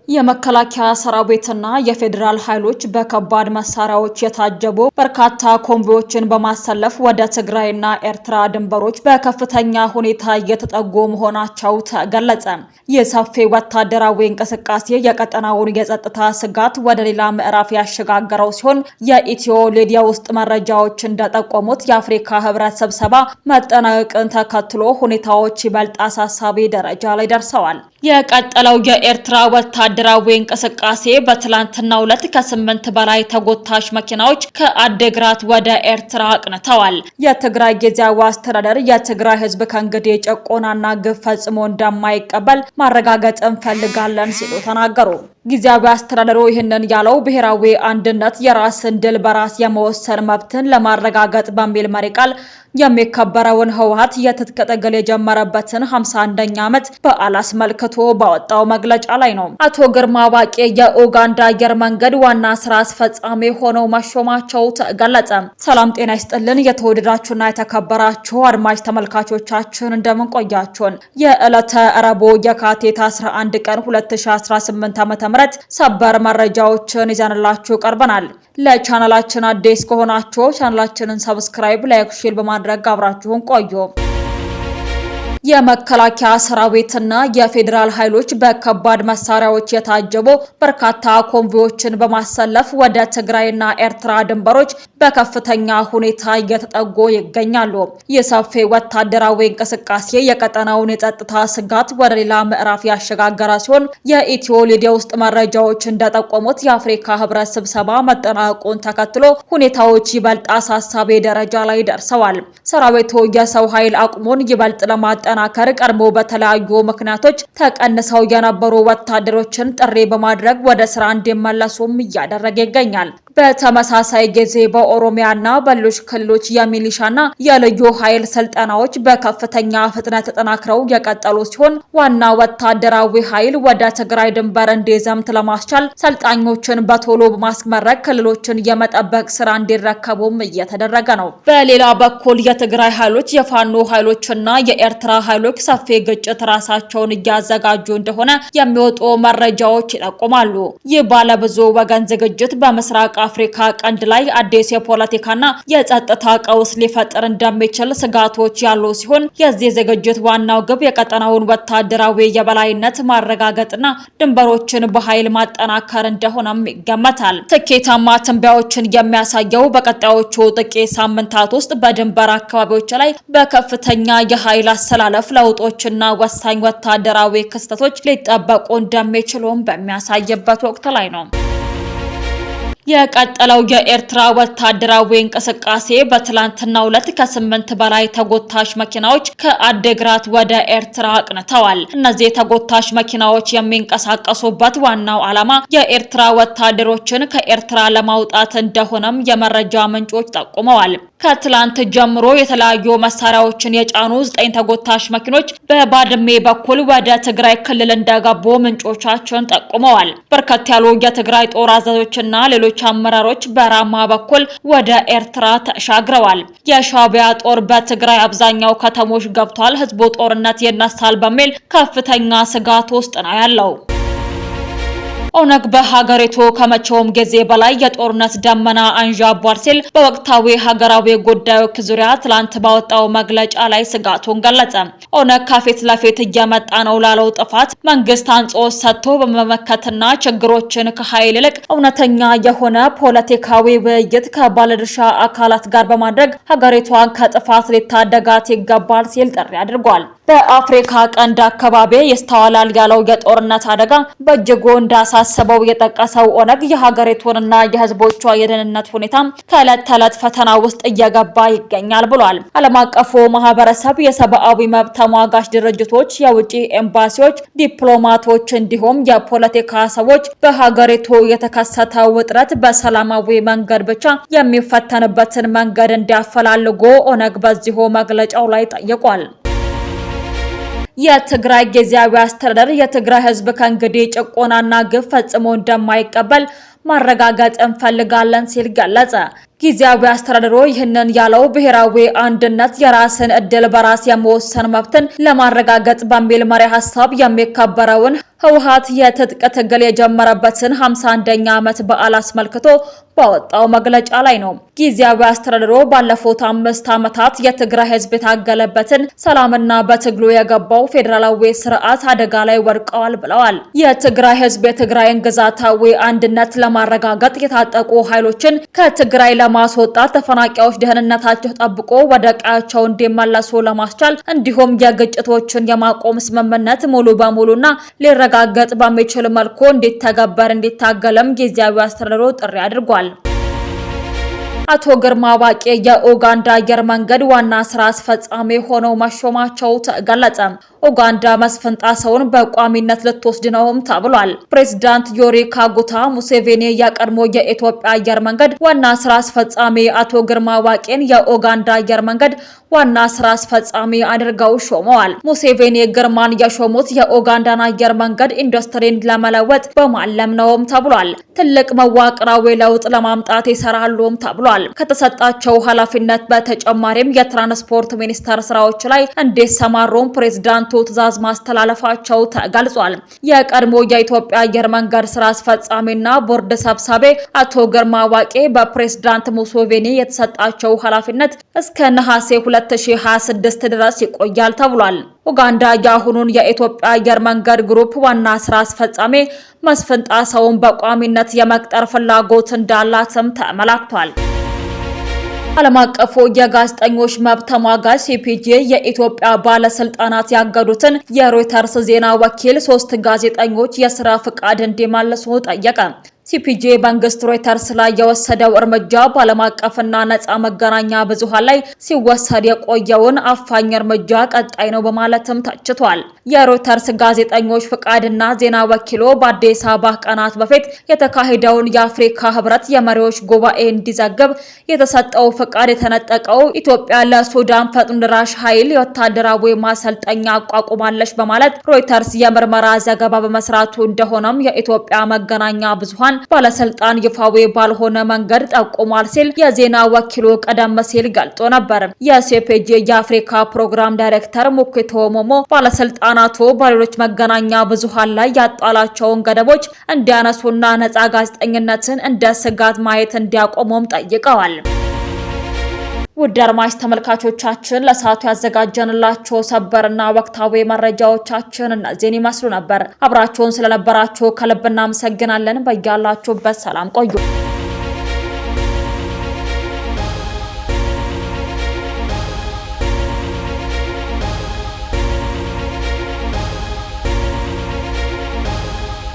የመከላከያ ሰራዊትና የፌዴራል ኃይሎች በከባድ መሳሪያዎች የታጀቡ በርካታ ኮንቮዮችን በማሰለፍ ወደ ትግራይና ኤርትራ ድንበሮች በከፍተኛ ሁኔታ እየተጠጉ መሆናቸው ተገለጸ። ይህ ሰፊ ወታደራዊ እንቅስቃሴ የቀጠናውን የጸጥታ ስጋት ወደ ሌላ ምዕራፍ ያሸጋገረው ሲሆን፣ የኢትዮ ሊድ የውስጥ መረጃዎች እንደጠቆሙት የአፍሪካ ህብረት ስብሰባ መጠናቀቅን ተከትሎ ሁኔታዎች ይበልጥ አሳሳቢ ደረጃ ላይ ደርሰዋል። የቀጠለው የኤርትራ ወታደራዊ እንቅስቃሴ በትላንትናው ዕለት ከ8 በላይ ተጎታች መኪናዎች ከአዲግራት ወደ ኤርትራ አቅንተዋል። የትግራይ ጊዜያዊ አስተዳደር የትግራይ ሕዝብ ከእንግዲህ ጭቆናና ግፍ ፈጽሞ እንደማይቀበል ማረጋገጥ እንፈልጋለን ሲሉ ተናገሩ። ጊዜያዊ አስተዳደሩ ይህንን ያለው ብሔራዊ አንድነት የራስን ድል በራስ የመወሰን መብትን ለማረጋገጥ በሚል መሪ ቃል የሚከበረውን ህወሓት የትጥቅ ትግል የጀመረበትን 51ኛ ዓመት በዓል አስመልክቶ ባወጣው መግለጫ ላይ ነው። አቶ ግርማ ባቄ የኡጋንዳ አየር መንገድ ዋና ስራ አስፈጻሚ ሆነው መሾማቸው ተገለጸ። ሰላም ጤና ይስጥልን። የተወደዳችሁና የተከበራችሁ አድማጭ ተመልካቾቻችን፣ እንደምን ቆያችሁን? የዕለተ ረቡዕ የካቲት 11 ቀን 2018 ዓ.ም ሰበር መረጃዎችን ይዘንላችሁ ቀርበናል። ለቻናላችን አዲስ ከሆናችሁ ቻናላችንን subscribe፣ like፣ share በማድረግ አብራችሁን ቆዩ። የመከላከያ ሰራዊትና የፌዴራል ኃይሎች በከባድ መሳሪያዎች የታጀቡ በርካታ ኮንቮዮችን በማሰለፍ ወደ ትግራይና ኤርትራ ድንበሮች በከፍተኛ ሁኔታ እየተጠጉ ይገኛሉ። ይህ ሰፊ ወታደራዊ እንቅስቃሴ የቀጠናውን የጸጥታ ስጋት ወደ ሌላ ምዕራፍ ያሸጋገረ ሲሆን፣ የኢትዮ ሊድ የውስጥ መረጃዎች እንደጠቆሙት የአፍሪካ ህብረት ስብሰባ መጠናቀቁን ተከትሎ ሁኔታዎች ይበልጥ አሳሳቢ ደረጃ ላይ ደርሰዋል። ሰራዊቱ የሰው ኃይል አቅሙን ይበልጥ ለማጠናከር ቀድሞ በተለያዩ ምክንያቶች ተቀንሰው የነበሩ ወታደሮችን ጥሪ በማድረግ ወደ ስራ እንዲመለሱም እያደረገ ይገኛል። በተመሳሳይ ጊዜ በኦሮሚያና በሌሎች ክልሎች የሚሊሻና የልዩ ኃይል ስልጠናዎች በከፍተኛ ፍጥነት ተጠናክረው የቀጠሉ ሲሆን፣ ዋና ወታደራዊ ኃይል ወደ ትግራይ ድንበር እንዲዘምት ለማስቻል ሰልጣኞችን በቶሎ በማስመረቅ ክልሎችን የመጠበቅ ስራ እንዲረከቡም እየተደረገ ነው። በሌላ በኩል የትግራይ ኃይሎች፣ የፋኖ ኃይሎችና የኤርትራ ኃይሎች ሰፊ ግጭት ራሳቸውን እያዘጋጁ እንደሆነ የሚወጡ መረጃዎች ይጠቁማሉ። ይህ ባለብዙ ወገን ዝግጅት በምስራቅ አፍሪካ ቀንድ ላይ አዲስ የፖለቲካና የጸጥታ ቀውስ ሊፈጥር እንደሚችል ስጋቶች ያሉ ሲሆን፣ የዚህ ዝግጅት ዋናው ግብ የቀጠናውን ወታደራዊ የበላይነት ማረጋገጥና ድንበሮችን በኃይል ማጠናከር እንደሆነም ይገመታል። ስኬታማ ትንበያዎችን የሚያሳየው በቀጣዮቹ ጥቂት ሳምንታት ውስጥ በድንበር አካባቢዎች ላይ በከፍተኛ የኃይል አሰላለፍ ለውጦችና ወሳኝ ወታደራዊ ክስተቶች ሊጠበቁ እንደሚችሉም በሚያሳይበት ወቅት ላይ ነው። የቀጠለው የኤርትራ ወታደራዊ እንቅስቃሴ በትላንትናው ዕለት ከ8 በላይ ተጎታች መኪናዎች ከአዲግራት ወደ ኤርትራ አቅንተዋል። እነዚህ ተጎታች መኪናዎች የሚንቀሳቀሱበት ዋናው ዓላማ የኤርትራ ወታደሮችን ከኤርትራ ለማውጣት እንደሆነም የመረጃ ምንጮች ጠቁመዋል። ከትላንት ጀምሮ የተለያዩ መሳሪያዎችን የጫኑ 9 ተጎታች መኪኖች በባድሜ በኩል ወደ ትግራይ ክልል እንደገቡ ምንጮቻችን ጠቁመዋል። በርከት ያሉ የትግራይ ጦር አዛዦችና ሌሎች አመራሮች በራማ በኩል ወደ ኤርትራ ተሻግረዋል። የሻዕቢያ ጦር በትግራይ አብዛኛው ከተሞች ገብቷል። ህዝቡ ጦርነት ይነሳል በሚል ከፍተኛ ስጋት ውስጥ ነው ያለው። ኦነግ በሀገሪቱ ከመቼውም ጊዜ በላይ የጦርነት ደመና አንዣቧል ሲል በወቅታዊ ሀገራዊ ጉዳዮች ዙሪያ ትላንት ባወጣው መግለጫ ላይ ስጋቱን ገለጸ። ኦነግ ከፊት ለፊት እየመጣ ነው ላለው ጥፋት መንግስት አጽንኦት ሰጥቶ በመመከትና ችግሮችን ከኃይል ይልቅ እውነተኛ የሆነ ፖለቲካዊ ውይይት ከባለድርሻ አካላት ጋር በማድረግ ሀገሪቷን ከጥፋት ሊታደጋት ይገባል ሲል ጥሪ አድርጓል። በአፍሪካ ቀንድ አካባቢ ይስተዋላል ያለው የጦርነት አደጋ በእጅጉ እንዳሳሰበው የጠቀሰው ኦነግ የሀገሪቱንና የሕዝቦቿ የደህንነት ሁኔታ ከዕለት ተዕለት ፈተና ውስጥ እየገባ ይገኛል ብሏል። ዓለም አቀፉ ማህበረሰብ፣ የሰብአዊ መብት ተሟጋች ድርጅቶች፣ የውጭ ኤምባሲዎች፣ ዲፕሎማቶች እንዲሁም የፖለቲካ ሰዎች በሀገሪቱ የተከሰተው ውጥረት በሰላማዊ መንገድ ብቻ የሚፈተንበትን መንገድ እንዲያፈላልጉ ኦነግ በዚሁ መግለጫው ላይ ጠይቋል። የትግራይ ጊዜያዊ አስተዳደር የትግራይ ህዝብ ከእንግዲህ ጭቆናና ግፍ ፈጽሞ እንደማይቀበል ማረጋገጥ እንፈልጋለን ሲል ገለጸ። ጊዜያዊ አስተዳደሩ ይህንን ያለው ብሔራዊ አንድነት የራስን እድል በራስ የመወሰን መብትን ለማረጋገጥ በሚል መሪ ሀሳብ የሚከበረውን ህወሓት የትጥቅ ትግል የጀመረበትን 51ኛ ዓመት በዓል አስመልክቶ ባወጣው መግለጫ ላይ ነው። ጊዜያዊ አስተዳደሩ ባለፉት 5 ዓመታት የትግራይ ህዝብ የታገለበትን ሰላምና በትግሉ የገባው ፌዴራላዊ ስርዓት አደጋ ላይ ወድቀዋል ብለዋል። የትግራይ ህዝብ የትግራይን ግዛታዊ አንድነት ለማረጋገጥ፣ የታጠቁ ኃይሎችን ከትግራይ ለማስወጣት፣ ተፈናቃዮች ደህንነታቸው ጠብቆ ወደ ቀያቸው እንዲመለሱ ለማስቻል እንዲሁም የግጭቶችን የማቆም ስምምነት ሙሉ በሙሉና ሊረጋገጥ በሚችል መልኩ እንዲተገበር እንዲታገልም ጊዜያዊ አስተዳደሩ ጥሪ አድርጓል። አቶ ግርማ ባቄ የኡጋንዳ አየር መንገድ ዋና ስራ አስፈጻሚ ሆነው መሾማቸው ተገለጸ። ኡጋንዳ መስፍን ጣሰውን በቋሚነት ልትወስድ ነውም ተብሏል። ፕሬዚዳንት ዮሪ ካጉታ ሙሴቬኒ የቀድሞ የኢትዮጵያ አየር መንገድ ዋና ስራ አስፈጻሚ አቶ ግርማ ዋቄን የኡጋንዳ አየር መንገድ ዋና ስራ አስፈጻሚ አድርገው ሾመዋል። ሙሴቬኒ ግርማን የሾሙት የኡጋንዳን አየር መንገድ ኢንዱስትሪን ለመለወጥ በማለም ነውም ተብሏል። ትልቅ መዋቅራዊ ለውጥ ለማምጣት ይሰራሉም ተብሏል። ከተሰጣቸው ኃላፊነት በተጨማሪም የትራንስፖርት ሚኒስቴር ስራዎች ላይ እንዲሰማሩም ፕሬዝዳንቱ ትዕዛዝ ማስተላለፋቸው ተገልጿል። የቀድሞ የኢትዮጵያ አየር መንገድ ስራ አስፈጻሚና ቦርድ ሰብሳቢ አቶ ግርማ ዋቄ በፕሬዝዳንት ሙሴቬኒ የተሰጣቸው ኃላፊነት እስከ ነሐሴ 2026 ድረስ ይቆያል ተብሏል። ኡጋንዳ የአሁኑን የኢትዮጵያ አየር መንገድ ግሩፕ ዋና ስራ አስፈጻሚ መስፍን ጣሰውን በቋሚነት የመቅጠር ፍላጎት እንዳላትም ተመላክቷል። ዓለም አቀፉ የጋዜጠኞች መብት ተሟጋች ሲፒጄ የኢትዮጵያ ባለስልጣናት ያገዱትን የሮይተርስ ዜና ወኪል ሶስት ጋዜጠኞች የስራ ፍቃድ እንዲመልሱ ጠየቀ። ሲፒጄ መንግስት ሮይተርስ ላይ የወሰደው እርምጃ በዓለም አቀፍና ነጻ መገናኛ ብዙሃን ላይ ሲወሰድ የቆየውን አፋኝ እርምጃ ቀጣይ ነው በማለትም ተችቷል። የሮይተርስ ጋዜጠኞች ፍቃድና ዜና ወኪሉ በአዲስ አበባ ቀናት በፊት የተካሄደውን የአፍሪካ ህብረት የመሪዎች ጉባኤ እንዲዘግብ የተሰጠው ፍቃድ የተነጠቀው ኢትዮጵያ ለሱዳን ፈጥኖ ደራሽ ኃይል የወታደራዊ ማሰልጠኛ አቋቁማለች በማለት ሮይተርስ የምርመራ ዘገባ በመስራቱ እንደሆነም የኢትዮጵያ መገናኛ ብዙሃን ባለስልጣን ይፋዊ ባልሆነ መንገድ ጠቁሟል ሲል የዜና ወኪሉ ቀደም ሲል ገልጦ ነበር። የሲፒጄ የአፍሪካ ፕሮግራም ዳይሬክተር ሙክቶ ሞሞ ባለስልጣናቱ በሌሎች መገናኛ ብዙሃን ላይ ያጣላቸውን ገደቦች እንዲያነሱና ነጻ ጋዜጠኝነትን እንደ ስጋት ማየት እንዲያቆሙም ጠይቀዋል። ውድ አድማጭ ተመልካቾቻችን፣ ለሰዓቱ ያዘጋጀንላችሁ ሰበርና ወቅታዊ መረጃዎቻችን እነዚህን ይመስሉ ነበር። አብራችሁን ስለነበራችሁ ከልብ እናመሰግናለን። በያላችሁበት ሰላም ቆዩ።